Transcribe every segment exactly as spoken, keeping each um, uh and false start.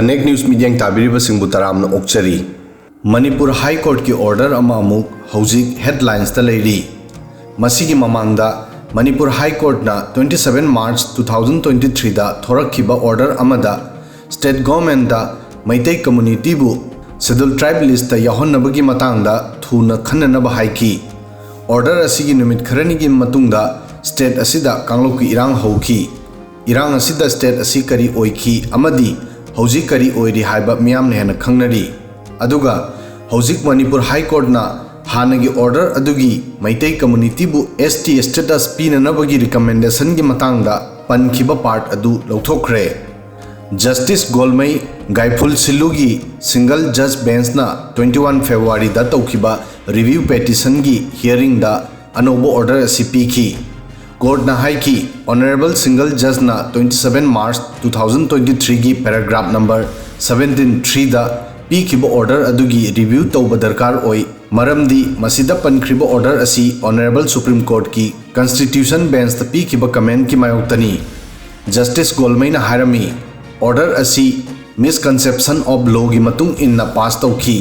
Connect news ꯃꯤꯠꯌꯦꯡ ꯇꯥꯕꯤꯔꯤꯕꯁꯤꯡꯕꯨ ꯇꯔꯥꯝꯅ ꯑꯣꯛꯆꯔꯤ꯫ ꯃꯅꯤꯄꯨꯔ ꯍꯥꯏ ꯀꯣꯔꯠꯀꯤ order ꯑꯃ ꯑꯃꯨꯛ ꯍꯧꯖꯤꯛ ꯍꯦꯗꯂꯥꯏꯟꯁꯇ ꯂꯩꯔꯤ꯫ ꯃꯁꯤꯒꯤ ꯃꯃꯥꯡꯗ ꯃꯅꯤꯄꯨꯔ ꯍꯥꯏ ꯀꯣꯔꯠꯅ twenty seven March two thousand twenty threeꯗ ꯊꯣꯔꯛꯈꯤꯕ ꯑꯣꯔꯗꯔ ꯑꯃꯗ ꯁ꯭ꯇꯦꯠ ꯒꯣꯔꯃꯦꯟꯗ ꯃꯩꯇꯩ ꯀꯝꯃꯨꯅꯤꯇꯤꯕꯨ ꯁꯦꯗ꯭ꯌꯨꯜ ꯇ꯭ꯔꯥꯏꯕ ꯂꯤꯁꯇ ꯌꯥꯎꯍꯟꯅꯕꯒꯤ ꯃꯇꯥꯡꯗ ꯊꯨꯅ ꯈꯟꯅꯅꯕ ꯍꯥꯏꯈꯤ꯫ ꯑꯣꯔꯗꯔ ꯑꯁꯤꯒꯤ ꯅꯨꯃꯤꯠ ꯈꯔꯅꯤꯒꯤ ꯃꯇꯨꯡꯗ ꯁ꯭ꯇꯦꯠ ꯑꯁꯤꯗ ꯀꯥꯡꯂꯨꯞꯀꯤ ꯏꯔꯥꯡ ꯍꯧꯈꯤ꯫ ꯏꯔꯥꯡ ꯑꯁꯤꯗ ꯁ꯭ꯇꯦꯠ ꯑꯁꯤ ꯀꯔꯤ ꯑꯣꯏꯈꯤ ꯑꯃꯗꯤ ꯍꯧꯖꯤꯛ ꯀꯔꯤ ꯑꯣꯏꯔꯤ ꯍꯥꯏꯕ ꯃꯤꯌꯥꯝꯅ ꯍꯦꯟꯅ ꯈꯪꯅꯔꯤ꯫ ꯑꯗꯨꯒ ꯍꯧꯖꯤꯛ ꯃꯅꯤꯄꯨꯔ ꯍꯥꯏ ꯀꯣꯔꯠꯅ ꯍꯥꯟꯅꯒꯤ ꯑꯣꯔꯗꯔ ꯑꯗꯨꯒꯤ ꯃꯩꯇꯩ ꯀꯝꯃꯨꯅꯤꯇꯤꯕꯨ S T status ꯄꯤꯅꯅꯕꯒꯤ ꯔꯤꯀꯃꯦꯟꯗꯦꯁꯟꯒꯤ ꯃꯇꯥꯡꯗ ꯄꯟꯈꯤꯕ ꯄꯥꯔꯠ ꯑꯗꯨ ꯂꯧꯊꯣꯛꯈ꯭ꯔꯦ꯫ ꯖꯁꯇꯤꯁ ꯒꯣꯜꯃꯩ ꯒꯥꯏꯐꯨꯜ ꯁꯤꯜꯂꯨꯒꯤ ꯁꯤꯡꯒꯜ ꯖꯖ ꯕꯦꯟꯁꯅ twenty one Februaryꯗ ꯇꯧꯈꯤꯕ ꯔꯤꯚ꯭ꯌꯨ ꯄꯦꯇꯤꯁꯟꯒꯤ ꯍꯤꯌꯔꯤꯡꯗ ꯑꯅꯧꯕ ꯑꯣꯔꯗꯔ ꯑꯁꯤ ꯄꯤꯈꯤ꯫ ꯀꯣꯔꯠꯅ ꯍꯥꯏꯈꯤ, ꯑꯣꯅꯔꯦꯕꯜ ꯁꯤꯡꯒꯜ ꯖꯖꯅ twenty seven March two thousand twenty threeꯒꯤ paragraph number seventeen threeꯗ ꯄꯤꯈꯤꯕ ꯑꯣꯔꯗꯔ ꯑꯗꯨꯒꯤ ꯔꯤꯚ꯭ꯌꯨ ꯇꯧꯕ ꯗꯔꯀꯥꯔ ꯑꯣꯏ, ꯃꯔꯝꯗꯤ ꯃꯁꯤꯗ ꯄꯟꯈ꯭ꯔꯤꯕ ꯑꯣꯔꯗꯔ ꯑꯁꯤ ꯑꯣꯅꯔꯦꯕꯜ ꯁꯨꯄ꯭ꯔꯤꯝ ꯀꯣꯔꯠꯀꯤ ꯀꯟꯁꯇꯤꯇ꯭ꯌꯨꯁꯟ ꯕꯦꯟꯁꯇ ꯄꯤꯈꯤꯕ ꯀꯃꯦꯟꯀꯤ ꯃꯥꯌꯣꯛꯇꯅꯤ꯫ ꯖꯁꯇꯤꯁ ꯒꯣꯜꯃꯩꯅ ꯍꯥꯏꯔꯝꯃꯤ, ꯑꯣꯔꯗꯔ ꯑꯁꯤ misconception of lawꯒꯤ ꯃꯇꯨꯡ ꯏꯟꯅ ꯄꯥꯁ ꯇꯧꯈꯤ,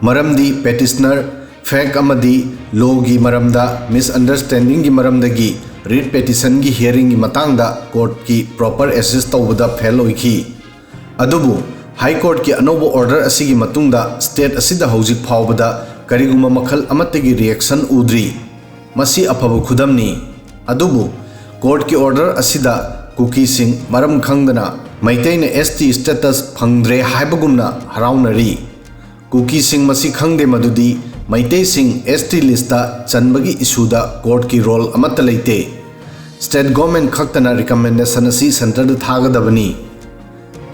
ꯃꯔꯝꯗꯤ ꯄꯦꯇꯤꯁꯅꯔ ꯐꯦꯛ ꯑꯃꯗꯤ ꯂꯣꯒꯤ ꯃꯔꯝꯗ ꯃꯤꯁꯑꯟꯗꯔꯁ꯭ꯇꯦꯟꯗꯤꯡꯒꯤ ꯃꯔꯝꯗꯒꯤ ꯔꯤꯠ ꯄꯦꯇꯤꯁꯟꯒꯤ ꯍꯤꯌꯔꯤꯡꯒꯤ ꯃꯇꯥꯡꯗ ꯀꯣꯔꯠꯀꯤ ꯄ꯭ꯔꯣꯄꯔ ꯑꯦꯁꯤꯁ ꯇꯧꯕꯗ ꯐꯦꯜ ꯑꯣꯏꯈꯤ꯫ ꯑꯗꯨꯕꯨ ꯍꯥꯏ ꯀꯣꯔꯠꯀꯤ ꯑꯅꯧꯕ ꯑꯣꯔꯗꯔ ꯑꯁꯤꯒꯤ ꯃꯇꯨꯡꯗ ꯁ꯭ꯇꯦꯠ ꯑꯁꯤꯗ ꯍꯧꯖꯤꯛ ꯐꯥꯎꯕꯗ ꯀꯔꯤꯒꯨꯝꯕ ꯃꯈꯜ ꯑꯃꯠꯇꯒꯤ ꯔꯤꯑꯦꯛꯁꯟ ꯎꯗ꯭ꯔꯤ꯫ ꯃꯁꯤ ꯑꯐꯕ ꯈꯨꯗꯝꯅꯤ꯫ ꯑꯗꯨꯕꯨ ꯀꯣꯔꯠꯀꯤ ꯑꯣꯔꯗꯔ ꯑꯁꯤꯗ ꯀꯨꯀꯤꯁꯤꯡ ꯃꯔꯝ ꯈꯪꯗꯅ ꯃꯩꯇꯩꯅ S T status ꯐꯪꯗ꯭ꯔꯦ ꯍꯥꯏꯕꯒꯨꯝꯅ ꯍꯔꯥꯎꯅꯔꯤ꯫ ꯀꯨꯀꯤꯁꯤꯡ ꯃꯁꯤ ꯈꯪꯗꯦ ꯃꯗꯨꯗꯤ ꯃꯩꯇꯩꯁꯤꯡ S T listꯇ ꯆꯟꯕꯒꯤ ꯏꯁꯨꯗ ꯀꯣꯔꯠꯀꯤ ꯔꯣꯜ ꯑꯃꯠꯇ ꯂꯩꯇꯦ꯫ ꯁ꯭ꯇꯦꯠ ꯒꯣꯔꯃꯦꯟ ꯈꯛꯇꯅ ꯔꯤꯀꯃꯦꯟꯗꯦꯁꯟ ꯑꯁꯤ ꯁꯦꯟꯇꯔꯗ ꯊꯥꯒꯗꯕꯅꯤ꯫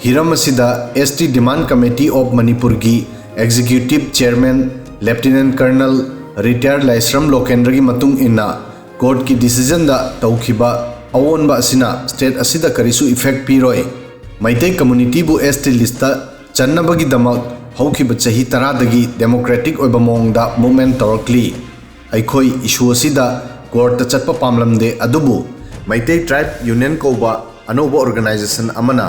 ꯍꯤꯔꯝ ꯑꯁꯤꯗ S T Demand Committee of Manipurꯒꯤ executive chairman lieutenant colonel retired Laishram ꯂꯣꯀꯦꯟꯗ꯭ꯔꯒꯤ ꯃꯇꯨꯡ ꯏꯟꯅ ꯀꯣꯔꯠꯀꯤ ꯗꯤꯁꯤꯖꯟꯗ ꯇꯧꯈꯤꯕ ꯑꯑꯣꯟꯕ ꯑꯁꯤꯅ ꯁ꯭ꯇꯦꯠ ꯑꯁꯤꯗ ꯀꯔꯤꯁꯨ ꯏꯐꯦꯛ ꯄꯤꯔꯣꯏ꯫ ꯃꯩꯇꯩ ꯀꯝꯃꯨꯅꯤꯇꯤꯕꯨ S T listꯇ ꯆꯟꯅꯕꯒꯤꯗꯃꯛ ꯍꯧꯈꯤꯕ ꯆꯍꯤ ꯇꯔꯥꯗꯒꯤ ꯗꯦꯃꯣꯀ꯭ꯔꯦꯇꯤꯛ ꯑꯣꯏꯕ ꯃꯑꯣꯡꯗ ꯃꯨꯚꯃꯦꯟꯠ ꯇꯧꯔꯛꯂꯤ꯫ ꯑꯩꯈꯣꯏ ꯏꯁꯨ ꯑꯁꯤꯗ ꯀꯣꯔꯠꯇ ꯆꯠꯄ ꯄꯥꯝꯂꯝꯗꯦ, ꯑꯗꯨꯕꯨ ꯃꯩꯇꯩ ꯇ꯭ꯔꯥꯏꯕ ꯌꯨꯅꯤꯌꯟ ꯀꯧꯕ ꯑꯅꯧꯕ ꯑꯣꯔꯒꯅꯥꯏꯖꯦꯁꯟ ꯑꯃꯅ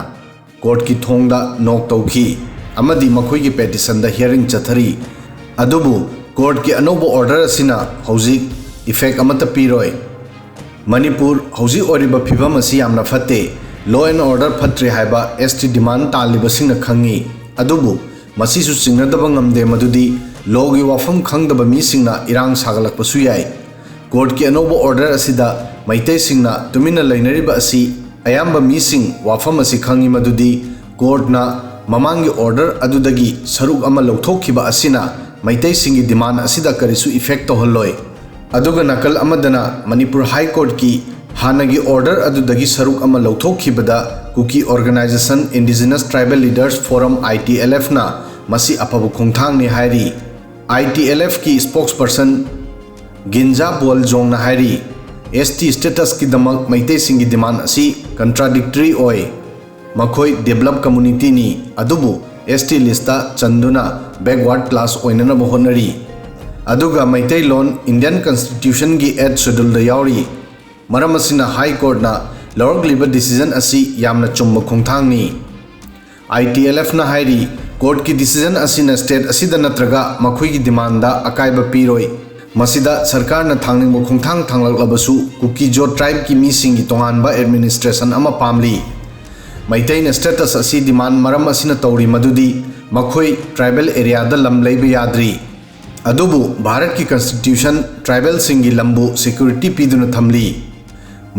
ꯀꯣꯔꯠꯀꯤ ꯊꯣꯡꯗ ꯅꯣꯛ ꯇꯧꯈꯤ ꯑꯃꯗꯤ ꯃꯈꯣꯏꯒꯤ ꯄꯦꯇꯤꯁꯟꯗ ꯍꯤꯌꯔꯤꯡ ꯆꯠꯊꯔꯤ꯫ ꯑꯗꯨꯕꯨ ꯀꯣꯔꯠꯀꯤ ꯑꯅꯧꯕ ꯑꯣꯔꯗꯔ ꯑꯁꯤꯅ ꯍꯧꯖꯤꯛ ꯏꯐꯦꯛ ꯑꯃꯠꯇ ꯄꯤꯔꯣꯏ꯫ ꯃꯅꯤꯄꯨꯔ ꯍꯧꯖꯤꯛ ꯑꯣꯏꯔꯤꯕ ꯐꯤꯕꯝ ꯑꯁꯤ ꯌꯥꯝꯅ ꯐꯠꯇꯦ꯫ Law and order ꯐꯠꯇ꯭ꯔꯦ ꯍꯥꯏꯕ S T demand ꯇꯥꯜꯂꯤꯕꯁꯤꯡꯅ ꯈꯪꯉꯤ꯫ ꯑꯗꯨꯕꯨ ꯃꯁꯤꯁꯨ ꯆꯤꯡꯅꯗꯕ ꯉꯝꯗꯦ ꯃꯗꯨꯗꯤ ꯂꯣꯒꯤ ꯋꯥꯐꯝ ꯈꯪꯗꯕ ꯃꯤꯁꯤꯡꯅ ꯏꯔꯥꯡ ꯁꯥꯒꯠꯂꯛꯄꯁꯨ ꯌꯥꯏ꯫ ꯀꯣꯔꯠꯀꯤ ꯑꯅꯧꯕ ꯑꯣꯔꯗꯔ ꯑꯁꯤꯗ ꯃꯩꯇꯩꯁꯤꯡꯅ ꯇꯨꯃꯤꯟꯅ ꯂꯩꯅꯔꯤꯕ ꯑꯁꯤ ꯑꯌꯥꯝꯕ ꯃꯤꯁꯤꯡ ꯋꯥꯐꯝ ꯑꯁꯤ ꯈꯪꯉꯤ ꯃꯗꯨꯗꯤ ꯀꯣꯔꯠꯅ ꯃꯃꯥꯡꯒꯤ ꯑꯣꯔꯗꯔ ꯑꯗꯨꯗꯒꯤ ꯁꯔꯨꯛ ꯑꯃ ꯂꯧꯊꯣꯛꯈꯤꯕ ꯑꯁꯤꯅ ꯃꯩꯇꯩꯁꯤꯡꯒꯤ ꯗꯤꯃꯥꯟ ꯑꯁꯤꯗ ꯀꯔꯤꯁꯨ ꯏꯐꯦꯛ ꯇꯧꯍꯜꯂꯣꯏ꯫ ꯑꯗꯨꯒ ꯅꯥꯀꯜ ꯑꯃꯗꯅ ꯃꯅꯤꯄꯨꯔ ꯍꯥꯏ ꯀꯣꯔꯠꯀꯤ ꯍꯥꯟꯅꯒꯤ ꯑꯣꯔꯗꯔ ꯑꯗꯨꯗꯒꯤ ꯁꯔꯨꯛ ꯑꯃ ꯂꯧꯊꯣꯛꯈꯤꯕꯗ Kuki organisation indigenous tribal leaders forum, I T L F, ꯅ ꯃꯁꯤ ꯑꯐꯕ ꯈꯣꯡꯊꯥꯡꯅꯤ ꯍꯥꯏꯔꯤ꯫ I T L F ꯀꯤ ꯁ꯭ꯄꯣꯛꯁ ꯄꯔꯁꯟ ꯒꯤꯟꯖꯥ ꯕꯣꯜꯖꯣꯡꯅ ꯍꯥꯏꯔꯤ, S T status ꯀꯤꯗꯃꯛ ꯃꯩꯇꯩꯁꯤꯡꯒꯤ ꯗꯤꯃꯥꯟ ꯑꯁꯤ ꯀꯟꯇ꯭ꯔꯥꯗꯤꯛꯇꯔꯤ ꯑꯣꯏ꯫ ꯃꯈꯣꯏ ꯗꯤꯕꯂꯞ ꯀꯝꯃꯨꯅꯤꯇꯤꯅꯤ, ꯑꯗꯨꯕꯨ S T ꯂꯤꯁꯇ ꯆꯟꯗꯨꯅ ꯕꯦꯛꯋꯥꯔꯗ ꯀ꯭ꯂꯥꯁ ꯑꯣꯏꯅꯅꯕ ꯍꯣꯠꯅꯔꯤ꯫ ꯑꯗꯨꯒ ꯃꯩꯇꯩꯂꯣꯟ ꯏꯟꯗꯤꯌꯟ ꯀꯟꯁꯇꯤꯇ꯭ꯌꯨꯁꯟꯒꯤ ꯑꯦꯠ ꯁꯦꯗꯨꯜꯗ ꯌꯥꯎꯔꯤ꯫ ꯃꯔꯝ ꯑꯁꯤꯅ ꯍꯥꯏ ꯀꯣꯔꯠꯅ ꯂꯧꯔꯛꯂꯤꯕ ꯗꯤꯁꯤꯖꯟ ꯑꯁꯤ ꯌꯥꯝꯅ ꯆꯨꯝꯕ ꯈꯣꯡꯊꯥꯡꯅꯤ꯫ I T L F ꯅ ꯍꯥꯏꯔꯤ, ꯀꯣꯔꯠꯀꯤ ꯗꯤꯁꯤꯖꯟ ꯑꯁꯤꯅ ꯁ꯭ꯇꯦꯠ ꯑꯁꯤꯗ ꯅꯠꯇ꯭ꯔꯒ ꯃꯈꯣꯏꯒꯤ ꯗꯤꯃꯥꯟꯗ ꯑꯀꯥꯏꯕ ꯄꯤꯔꯣꯏ꯫ ꯃꯁꯤꯗ ꯁꯔꯀꯥꯔꯅ ꯊꯥꯡꯅꯤꯡꯕ ꯈꯣꯡꯊꯥꯡ ꯊꯥꯡꯂꯛꯂꯕꯁꯨ ꯀꯨꯀꯤ ꯖꯣ ꯇ꯭ꯔꯥꯏꯕꯀꯤ ꯃꯤꯁꯤꯡꯒꯤ ꯇꯣꯉꯥꯟꯕ ꯑꯦꯗꯃꯤꯅꯤꯁꯇ꯭ꯔꯦꯁꯟ ꯑꯃ ꯄꯥꯝꯂꯤ꯫ ꯃꯩꯇꯩꯅ ꯁ꯭ꯇꯦꯇꯁ ꯑꯁꯤ ꯗꯤꯃꯥꯟ ꯃꯔꯝ ꯑꯁꯤꯅ ꯇꯧꯔꯤ ꯃꯗꯨꯗꯤ ꯃꯈꯣꯏ ꯇ꯭ꯔꯥꯏꯕꯦꯜ ꯑꯦꯔꯤꯌꯥꯗ ꯂꯝ ꯂꯩꯕ ꯌꯥꯗ꯭ꯔꯤ꯫ ꯑꯗꯨꯕꯨ ꯚꯥꯔꯠꯀꯤ ꯀꯟꯁꯇꯤꯇ꯭ꯌꯨꯁꯟ ꯇ꯭ꯔꯥꯏꯕꯦꯜꯁꯤꯡꯒꯤ ꯂꯝꯕꯨ ꯁꯦꯀ꯭ꯌꯨꯔꯤꯇꯤ ꯄꯤꯗꯨꯅ ꯊꯝꯂꯤ꯫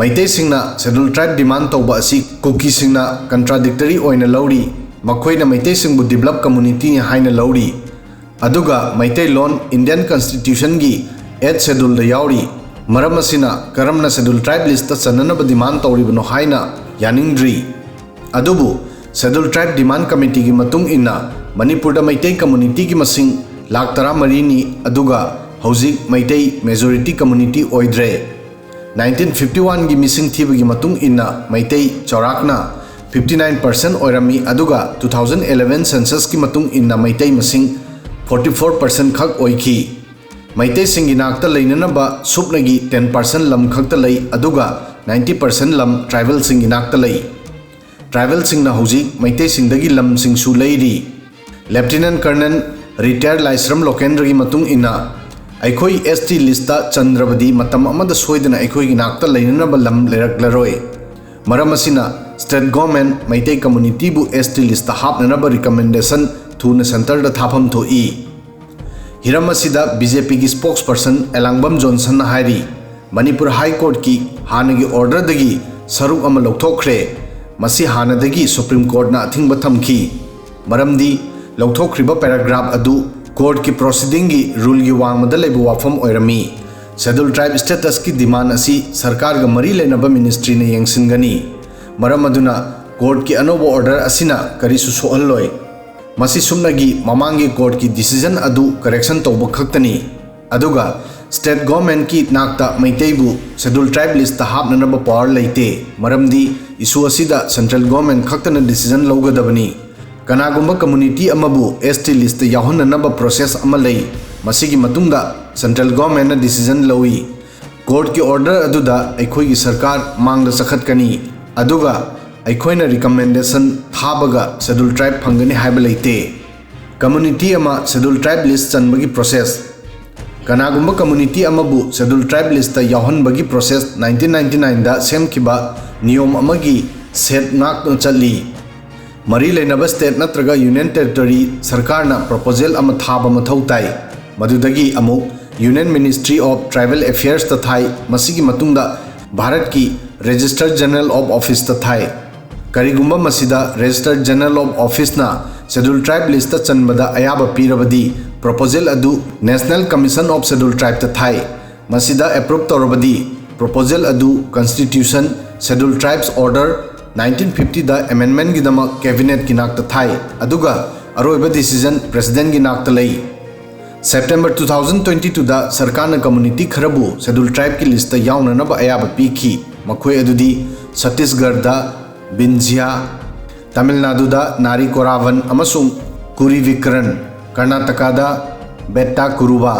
ꯃꯩꯇꯩꯁꯤꯡꯅ ꯁꯦꯗꯨꯜ ꯇ꯭ꯔꯥꯏꯕ ꯗꯤꯃꯥꯟ ꯇꯧꯕ ꯑꯁꯤ ꯀꯨꯀꯤꯁꯤꯡꯅ ꯀꯟꯇ꯭ꯔꯥꯗꯤꯛꯇꯔꯤ ꯑꯣꯏꯅ ꯂꯧꯔꯤ, ꯃꯈꯣꯏꯅ ꯃꯩꯇꯩꯁꯤꯡꯕꯨ ꯗꯤꯕꯂꯞ ꯀꯝꯃꯨꯅꯤꯇꯤꯅꯤ ꯍꯥꯏꯅ ꯂꯧꯔꯤ꯫ ꯑꯗꯨꯒ ꯃꯩꯇꯩꯂꯣꯟ ꯏꯟꯗꯤꯌꯟ ꯀꯟꯁꯇꯤꯇ꯭ꯌꯨꯁꯟꯒꯤ ꯑꯦꯠ ꯁꯦꯗꯨꯜꯗ ꯌꯥꯎꯔꯤ꯫ ꯃꯔꯝ ꯑꯁꯤꯅ ꯀꯔꯝꯅ ꯁꯦꯗꯨꯜ ꯇ꯭ꯔꯥꯏꯕ ꯂꯤꯁꯇ ꯆꯟꯅꯅꯕ ꯗꯤꯃꯥꯟ ꯇꯧꯔꯤꯕꯅꯣ ꯍꯥꯏꯅ ꯌꯥꯅꯤꯡꯗ꯭ꯔꯤ꯫ ꯑꯗꯨꯕꯨ ꯁꯦꯗꯨꯜ ꯇ꯭ꯔꯥꯏꯕ ꯗꯤꯃꯥꯟ ꯀꯃꯤꯇꯤꯒꯤ ꯃꯇꯨꯡ ꯏꯟꯅ ꯃꯅꯤꯄꯨꯔꯗ ꯃꯩꯇꯩ ꯀꯝꯃꯨꯅꯤꯇꯤꯒꯤ ꯃꯁꯤꯡ ꯂꯥꯈ ꯇꯔꯥꯃꯔꯤꯅꯤ, ꯑꯗꯨꯒ ꯍꯧꯖꯤꯛ ꯃꯩꯇꯩ ꯃꯦꯖꯣꯔꯤꯇꯤ ꯀꯝꯃꯨꯅꯤꯇꯤ ꯑꯣꯏꯗ꯭ꯔꯦ꯫ Nineteen fifty one ꯒꯤ ꯃꯤꯁꯤꯡ ꯊꯤꯕꯒꯤ ꯃꯇꯨꯡ ꯏꯟꯅ ꯃꯩꯇꯩ ꯆꯥꯎꯔꯥꯛꯅ fifty nine percent ꯑꯣꯏꯔꯝꯃꯤ, ꯑꯗꯨꯒ two thousand eleven census ꯀꯤ ꯃꯇꯨꯡ ꯏꯟꯅ ꯃꯩꯇꯩ ꯃꯁꯤꯡ forty four percent ꯈꯛ ꯑꯣꯏꯈꯤ꯫ ꯃꯩꯇꯩꯁꯤꯡꯒꯤ ꯅꯥꯛꯇ ꯂꯩꯅꯅꯕ ꯁꯨꯞꯅꯒꯤ ten percent ꯂꯝ ꯈꯛꯇ ꯂꯩ, ꯑꯗꯨꯒ ninety percent ꯂꯝ ꯇ꯭ꯔꯥꯏꯕꯦꯜꯁꯤꯡꯒꯤ ꯅꯥꯛꯇ ꯂꯩ꯫ ꯇ꯭ꯔꯥꯏꯕꯦꯜꯁꯤꯡꯅ ꯍꯧꯖꯤꯛ ꯃꯩꯇꯩꯁꯤꯡꯗꯒꯤ ꯂꯝꯁꯤꯡꯁꯨ ꯂꯩꯔꯤ꯫ ꯂꯦꯐꯇꯤꯅꯦꯟ ꯀꯔꯅꯦꯜ ꯔꯤꯇꯥꯌꯔ ꯂꯥꯏꯁ꯭ꯔꯝ ꯂꯣꯀꯦꯟꯗ꯭ꯔꯒꯤ ꯃꯇꯨꯡ ꯏꯟꯅ, ꯑꯩꯈꯣꯏ ꯑꯦꯁ ꯇꯤ ꯂꯤꯁꯇ ꯆꯟꯗ꯭ꯔꯕꯗꯤ ꯃꯇꯝ ꯑꯃꯗ ꯁꯣꯏꯗꯅ ꯑꯩꯈꯣꯏꯒꯤ ꯅꯥꯛꯇ ꯂꯩꯅꯅꯕ ꯂꯝ ꯂꯩꯔꯛꯂꯔꯣꯏ꯫ ꯃꯔꯝ ꯑꯁꯤꯅ, ꯁ꯭ꯇꯦꯠ ꯒꯣꯔꯃꯦꯟ ꯃꯩꯇꯩ ꯀꯝꯃꯨꯅꯤꯇꯤꯕꯨ ꯑꯦꯁ ꯇꯤ ꯂꯤꯁꯇ ꯍꯥꯞꯅꯅꯕ ꯔꯤꯀꯃꯦꯟꯗꯦꯁꯟ ꯊꯨꯅ ꯁꯦꯟꯇꯔꯗ ꯊꯥꯐꯝ ꯊꯣꯛꯏ꯫ ꯍꯤꯔꯝ ꯑꯁꯤꯗ ꯕꯤ ꯖꯦ ꯄꯤꯒꯤ ꯁ꯭ꯄꯣꯛꯁ ꯄꯔꯁꯟ ꯑꯦꯂꯥꯡꯕꯝ ꯖꯣꯟꯁꯟꯅ ꯍꯥꯏꯔꯤ, ꯃꯅꯤꯄꯨꯔ ꯍꯥꯏ ꯀꯣꯔꯠꯀꯤ ꯍꯥꯟꯅꯒꯤ ꯑꯣꯔꯗꯔꯗꯒꯤ ꯁꯔꯨꯛ ꯑꯃ ꯂꯧꯊꯣꯛꯈ꯭ꯔꯦ꯫ ꯃꯁꯤ ꯍꯥꯟꯅꯗꯒꯤ ꯁꯨꯄ꯭ꯔꯤꯝ ꯀꯣꯔꯠꯅ ꯑꯊꯤꯡꯕ ꯊꯝꯈꯤ꯫ ꯃꯔꯝꯗꯤ, ꯂꯧꯊꯣꯛꯈ꯭ꯔꯤꯕ ꯄꯦꯔꯥꯒ꯭ꯔꯥꯐ ꯑꯗꯨ ꯀꯣꯔꯠꯀꯤ ꯄ꯭ꯔꯣꯁꯤꯗꯤꯡꯒꯤ ꯔꯨꯜꯒꯤ ꯋꯥꯡꯃꯗ ꯂꯩꯕ ꯋꯥꯐꯝ ꯑꯣꯏꯔꯝꯃꯤ꯫ ꯁꯦꯗꯨꯜ ꯇ꯭ꯔꯥꯏꯕ ꯁ꯭ꯇꯦꯇꯁꯀꯤ ꯗꯤꯃꯥꯟ ꯑꯁꯤ ꯁꯔꯀꯥꯔꯒ ꯃꯔꯤ ꯂꯩꯅꯕ ꯃꯤꯅꯤꯁꯇ꯭ꯔꯤꯅ ꯌꯦꯡꯁꯤꯟꯒꯅꯤ꯫ ꯃꯔꯝ ꯑꯗꯨꯅ, ꯀꯣꯔꯠꯀꯤ ꯑꯅꯧꯕ ꯑꯣꯔꯗꯔ ꯑꯁꯤꯅ ꯀꯔꯤꯁꯨ ꯁꯣꯛꯍꯜꯂꯣꯏ꯫ ꯃꯁꯤ ꯁꯨꯞꯅꯒꯤ ꯃꯃꯥꯡꯒꯤ ꯀꯣꯔꯠꯀꯤ ꯗꯤꯁꯤꯖꯟ ꯑꯗꯨ ꯀꯔꯦꯛꯁꯟ ꯇꯧꯕ ꯈꯛꯇꯅꯤ꯫ ꯑꯗꯨꯒ ꯁ꯭ꯇꯦꯠ ꯒꯣꯔꯃꯦꯟꯠꯀꯤ ꯅꯥꯛꯇ ꯃꯩꯇꯩꯕꯨ ꯁꯦꯗꯨꯜ ꯇ꯭ꯔꯥꯏꯕ ꯂꯤꯁꯇ ꯍꯥꯞꯅꯅꯕ ꯄꯋꯥꯔ ꯂꯩꯇꯦ, ꯃꯔꯝꯗꯤ ꯏꯁꯨ ꯑꯁꯤꯗ ꯁꯦꯟꯇ꯭ꯔꯦꯜ ꯒꯣꯔꯃꯦꯟꯠ ꯈꯛꯇꯅ ꯗꯤꯁꯤꯖꯟ ꯂꯧꯒꯗꯕꯅꯤ꯫ ꯀꯅꯥꯒꯨꯝꯕ ꯀꯝꯃꯨꯅꯤꯇꯤ ꯑꯃꯕꯨ ꯑꯦꯁ ꯇꯤ ꯂꯤꯁꯇ ꯌꯥꯎꯍꯟꯅꯅꯕ ꯄ꯭ꯔꯣꯁꯦꯁ ꯑꯃ ꯂꯩ, ꯃꯁꯤꯒꯤ ꯃꯇꯨꯡꯗ ꯁꯦꯟꯇ꯭ꯔꯦꯜ ꯒꯣꯔꯃꯦꯟꯠꯅ ꯗꯤꯁꯤꯖꯟ ꯂꯧꯏ꯫ ꯀꯣꯔꯠꯀꯤ ꯑꯣꯔꯗꯔ ꯑꯗꯨꯗ ꯑꯩꯈꯣꯏꯒꯤ ꯁꯔꯀꯥꯔ ꯃꯥꯡꯗ ꯆꯈꯠꯀꯅꯤ, ꯑꯗꯨꯒ ꯑꯩꯈꯣꯏꯅ ꯔꯤꯀꯃꯦꯟꯗꯦꯁꯟ ꯊꯥꯕꯒ ꯁꯦꯗꯨꯜ ꯇ꯭ꯔꯥꯏꯕ ꯐꯪꯒꯅꯤ ꯍꯥꯏꯕ ꯂꯩꯇꯦ꯫ ꯀꯝꯃꯨꯅꯤꯇꯤ ꯑꯃ ꯁꯦꯗꯨꯜ ꯇ꯭ꯔꯥꯏꯕ ꯂꯤꯁ ꯆꯟꯕꯒꯤ ꯄ꯭ꯔꯣꯁꯦꯁ꯫ ꯀꯅꯥꯒꯨꯝꯕ ꯀꯝꯃꯨꯅꯤꯇꯤ ꯑꯃꯕꯨ schedule tribe list ꯌꯥꯎꯍꯟꯕꯒꯤ process nineteen ninety ꯅꯥꯏꯟꯗ ꯁꯦꯝꯈꯤꯕ ꯅꯤꯌꯣꯝ ꯑꯃꯒꯤ ꯁꯦꯠ ꯉꯥꯛꯇꯨꯅ ꯆꯠꯂꯤ꯫ ꯃꯔꯤ ꯂꯩꯅꯕ ꯁ꯭ꯇꯦꯠ ꯅꯠꯇ꯭ꯔꯒ ꯌꯨꯅꯤꯌꯟ ꯇꯦꯔꯤꯇꯣꯔꯤ ꯁꯔꯀꯥꯔꯅ ꯄ꯭ꯔꯣꯄꯣꯖꯦꯜ ꯑꯃ ꯊꯥꯕ ꯃꯊꯧ ꯇꯥꯏ꯫ ꯃꯗꯨꯗꯒꯤ ꯑꯃꯨꯛ ꯌꯨꯅꯤꯌꯟ ꯃꯤꯅꯤꯁꯇ꯭ꯔꯤ ꯑꯣꯐ ꯇ꯭ꯔꯥꯏꯕꯦꯜ ꯑꯦꯐꯤꯌꯔꯁꯇ ꯊꯥꯏ꯫ ꯃꯁꯤꯒꯤ ꯃꯇꯨꯡꯗ ꯚꯥꯔꯠꯀꯤ ꯔꯦꯖꯤꯁꯇꯔ ꯖꯦꯅꯔꯦꯜ ꯑꯣꯐ ꯑꯣꯐꯤꯁꯇ ꯊꯥꯏ꯫ ꯀꯔꯤꯒꯨꯝꯕ ꯃꯁꯤꯗ ꯔꯦꯖꯤꯁꯇꯔ ꯖꯦꯅꯔꯦꯜ ꯑꯣꯐ ꯑꯣꯐꯤꯁꯅ ꯁꯦꯗꯨꯜ ꯇ꯭ꯔꯥꯏꯕ ꯂꯤꯁꯇ ꯆꯟꯕꯗ ꯑꯌꯥꯕ ꯄꯤꯔꯕꯗꯤ, ꯄ꯭ꯔꯣꯄꯣꯖꯦꯜ ꯑꯗꯨ ꯅꯦꯁꯅꯦꯜ ꯀꯃꯤꯁꯟ ꯑꯣꯐ ꯁꯦꯗꯨꯜ ꯇ꯭ꯔꯥꯏꯕꯇ ꯊꯥꯏ꯫ ꯃꯁꯤꯗ ꯑꯦꯄ꯭ꯔꯨꯞ ꯇꯧꯔꯕꯗꯤ, ꯄ꯭ꯔꯣꯄꯣꯖꯦꯜ ꯑꯗꯨ constitution, schedule tribes order nineteen ꯐꯤꯐꯇꯤꯗ ꯑꯦꯃꯦꯟꯗꯃꯦꯟꯠꯒꯤꯗꯃꯛ ꯀꯦꯕꯤꯅꯦꯠꯀꯤ ꯅꯥꯛꯇ ꯊꯥꯏ, ꯑꯗꯨꯒ ꯑꯔꯣꯏꯕ ꯗꯤꯁꯤꯖꯟ ꯄ꯭ꯔꯦꯁꯤꯗꯦꯟꯠꯒꯤ ꯅꯥꯛꯇ ꯂꯩ꯫ ꯁꯦꯞꯇꯦꯝꯕꯔ ꯇꯨ ꯊꯥꯎꯖꯟ ꯇ꯭ꯋꯦꯟꯇꯤ ꯇꯨꯗ ꯁꯔꯀꯥꯔꯅ ꯀꯝꯃꯨꯅꯤꯇꯤ ꯈꯔꯕꯨ ꯁꯦꯗꯨꯜ ꯇ꯭ꯔꯥꯏꯕꯀꯤ ꯂꯤꯁꯇ ꯌꯥꯎꯅꯅꯕ ꯑꯌꯥꯕ ꯄꯤꯈꯤ꯫ ꯃꯈꯣꯏ ꯑꯗꯨꯗꯤ ꯁꯠꯇꯤꯁꯒꯔꯗ ꯕꯤꯟꯖꯤꯌꯥ, ꯇꯥꯃꯤꯜ ꯅꯥꯗꯨꯗ ꯅꯥꯔꯤ ꯀꯣꯔꯥꯚꯟ ꯑꯃꯁꯨꯡ ꯀꯨꯔꯤꯚꯤꯀꯔꯟ, ꯀꯔꯅꯥꯇꯀꯥꯗ ꯕꯦꯠꯇꯥ ꯀꯨꯔꯨꯕꯥ,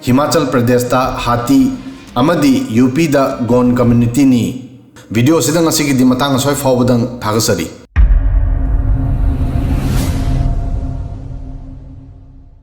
ꯍꯤꯃꯥꯆꯜ ꯄ꯭ꯔꯗꯦꯁꯇ ꯍꯥꯇꯤ ꯑꯃꯗꯤ ꯌꯨ ꯄꯤꯗ ꯒꯣꯟ ꯀꯝꯃ꯭ꯌꯨꯅꯤꯇꯤꯅꯤ꯫ ꯚꯤꯗꯤꯑꯣꯁꯤꯗ ꯉꯁꯤꯒꯤꯗꯤ ꯃꯇꯥꯡ ꯑꯁ꯭ꯋꯥꯏ ꯐꯥꯎꯕꯗꯪ ꯊꯥꯒꯠꯆꯔꯤ꯫